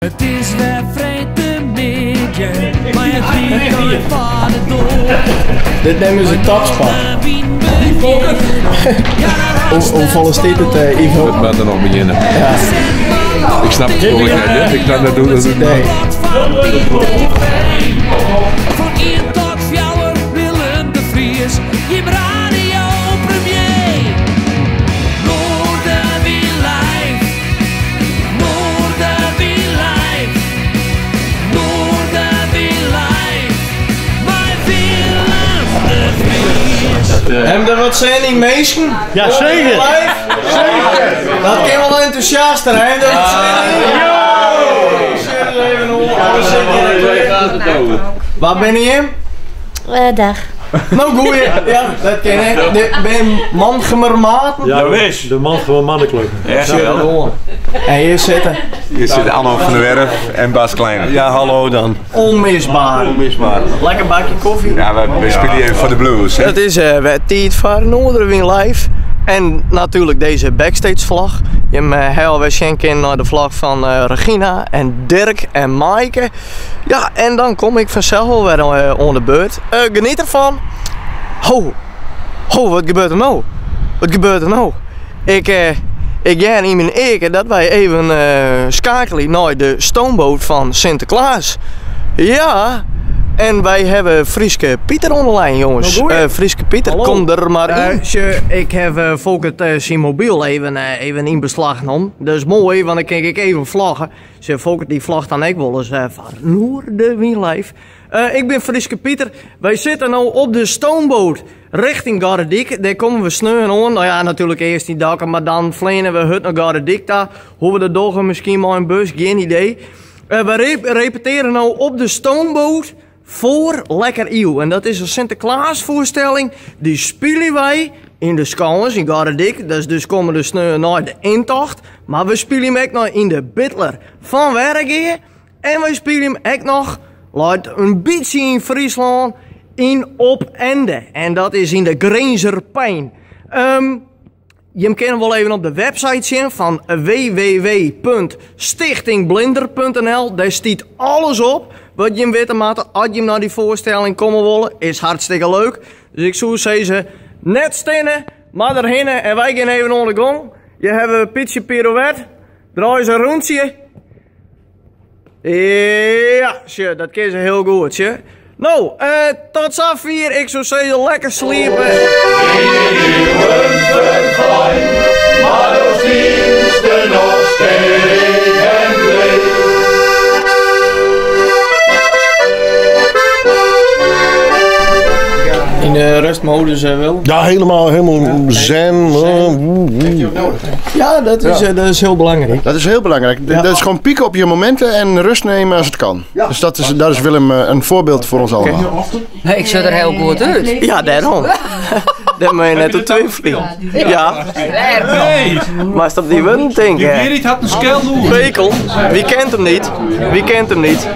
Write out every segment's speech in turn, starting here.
It is wer freedtemiddei mei it wykein foar de doar. Dit neame se topsport. Hoefolle stiet it, Ivo? It moat der noch begjinne. Ik snap it wol net, hear. Ik snap net hoe dat. Nee. Fan ien tot fjouwer Willem de Vries, jim radio premier. Noardewyn live, Noardewyn live, Noardewyn live, mei Willem de Vries. Hawwe der wat sin yn minsken? Ja, zeker. Live? Zeker. Dat kin wol entûsjaster, hè? Der wat sin yn? Sjoch ris even oan. We sitte hjir. Wa binne jim? Dag. No goeie, ja, dat kin ek. Dit binne Mantgumer maten. Ja, wis. De Mantgumer Manneklup. Sjoch oan. En hjir sitte. Hjir sitte Anno van der Werf en Bas Kleine. Ja, hallo dan. Onmisbaar. Onmisbaar. Lekker bakje koffie. Ja, wy spylje even foar de blues. It is wer tiid foar Noardewyn Live. En natuerlik dizze backstage vlog. Jim hawwe alwer sjen kinnen nei de vlog fan Regina en Dirk en Maaike. Ja, en dan kom ik fansels wol wer oan de beurt. Geniet erfan. Ho, ho, wat gebeurt der no? Wat gebeurt der no? Ik, ik hear yn myn earke dat wy even skeakelje nei de stoomboot fan Sinteklaas. Ja, en wy hawwe Fryske Pieter oan de lijn, jonges. Fryske Pieter, kom der mar yn. Sjoch, ik haw Folkert syn mobyl even, even yn beslach nommen. Dat is moai, want dan kin ik even vlogge. Sjoch, Folkert dy vlogt dan ek wolris foar Noardewyn Live. Ik bin Fryske Pieter. Wy sitte no op de stoomboot richting Gorredyk. Dêr komme we sneon oan. No ja, natuerlik earst yn Dokkum, mar dan fleane we hurd nei Gorredyk ta. Hoe we dat dogge, miskien mei in bus, gjin idee. We repeteare no op de stoomboot foar Lekker Iuw. En dat is in Sinteklaasfoarstelling. Dy spylje wy yn de Skâns yn Gorredyk. Dat is dus kommende sneon nei de intocht. Mar we spylje him ek noch yn de Bidler fan Wergea. En wy spylje him ek noch, leit in bytsje yn Fryslân, yn Opende. En dat is yn de Grinzer Pein. Jim kinne wol even op de website sjen fan www.stichtingblinder.nl. Dêr stiet alles op wat jim witte moatte as jim nei dy foarstelling komme wolle. Is hartstikke leuk. Dus ik soe sizze, net stinne, mar derhinne en wy gean even oan de gong. Je hawwe Pietsje Pirouette, draai ris in rûntsje. Ja, sjoch, dat kin se hiel goed, sjoch. No, eh, tot safier. Ik soe sizze, lekker sliepe. Mar do stiest der noch sterk en bleek. Yn de rustmodus, Willem? Ja, helemaal, helemaal zen. Ja, dat is, dat is heel belangrijk. Dat is heel belangrijk. Dat is gewoon pieken op je momenten en rust nemen als het kan. Dus dat is, daar is Willem een voorbeeld voor ons allemaal. Nee, ik sjoch der hiel goed út. Ja, dêrom. Dêr moatte je net oer twivelje. Ja. Nee! Moatst op dy wurden tinke. Die Gerrit hat in skel oer. Pekel, wie kent hem niet? Wie kent hem niet?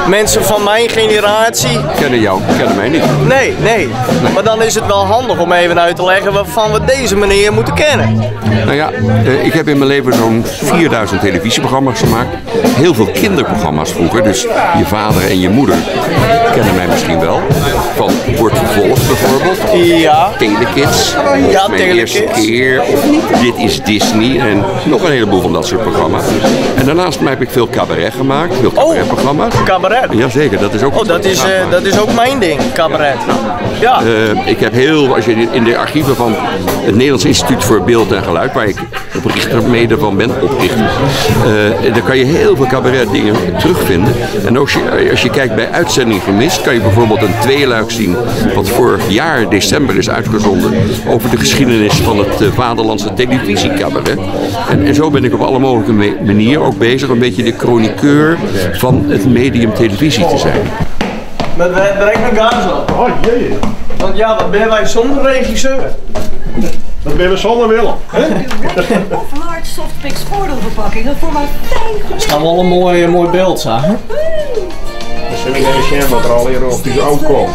Mensen van mijn generatie. Kennen jou, kennen mij niet. Nee, nee. Maar dan is het wel handig om even uit te leggen waarvan we deze meneer moeten kennen. Nou ja, ik heb in mijn leven zo'n 4000 televisieprogramma's gemaakt. Heel veel kinderprogramma's vroeger. Dus je vader en je moeder kennen mij misschien wel. Van Wordt Vervolgd bijvoorbeeld. Ja. Telekids. Of Ja, Mijn Eerste Telekids. Keer. Of Dit is Disney. En nog een heleboel van dat soort programma's. En daarnaast heb ik veel cabaret gemaakt. Veel cabaretprogramma's. Cabaret? Jazeker, dat is ook Oh, iets wat ik graag maak. dat is ook mijn ding, cabaret. Ja. Ik heb heel, als je in de archieven van het Nederlands Instituut voor Beeld en Geluid, waar ik oprichter mede van ben, oprichter, daar kan je heel veel cabaret dingen terugvinden. En ook als je kijkt bij Uitzending Gemist, kan je bijvoorbeeld een tweeluik zien wat vorig jaar december is uitgezonden over de geschiedenis van het vaderlandse televisiecabaret. En zo ben ik op alle mogelijke manieren ook bezig een beetje de chroniqueur van het medium televisie te zijn. Maar we direkt mijn gas op. Oh jee. Want ja, wat ben wij zonder regisseur? Dat ben we zonder Willem. Of large softpicks voordeelverpakkingen voor maar 5 Dat is dan wel een mooi beeld, zeg. Dan zullen we even zien wat er al hier op die auto komt.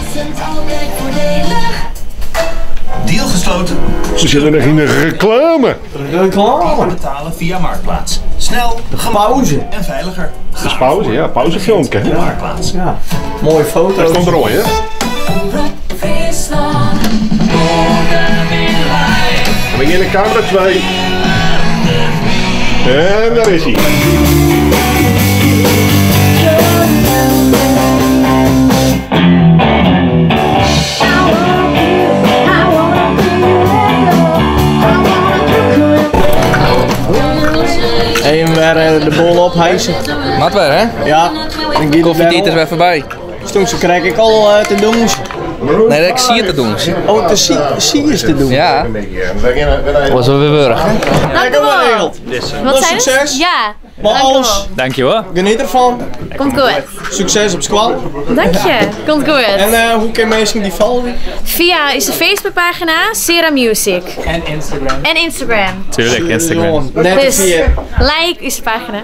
Deal gesloten. Ze zitten nog in de reclame. Reclame. Betalen via Marktplaats. Snel, de pauze. En veiliger. Dat is pauze, ja. Pauzefilmpje. Marktplaats. Ja. Mooie foto's. Dat komt er hè? We gaan in camera 2. En daar is hij. Even weer de bol ophijsen. Mat weer, hè? Ja. Koffietijd is weer voorbij. Stond ze krijg ik al te doen. Nee, dat ik zie het te doen. Oh, te zie is te doen. Ja. Was wel weer burg. Lekker geregeld. Wat zijn het? Succes. Ja. Maar alles. Dankjewel. Geniet ervan. Komt goed. Succes op squal. Dank je. Komt goed. En hoe kan mensen die volgen? Via is de Facebookpagina Sera Music. En Instagram. En Instagram. Tuurlijk, Instagram. Net Dus via. like is de pagina.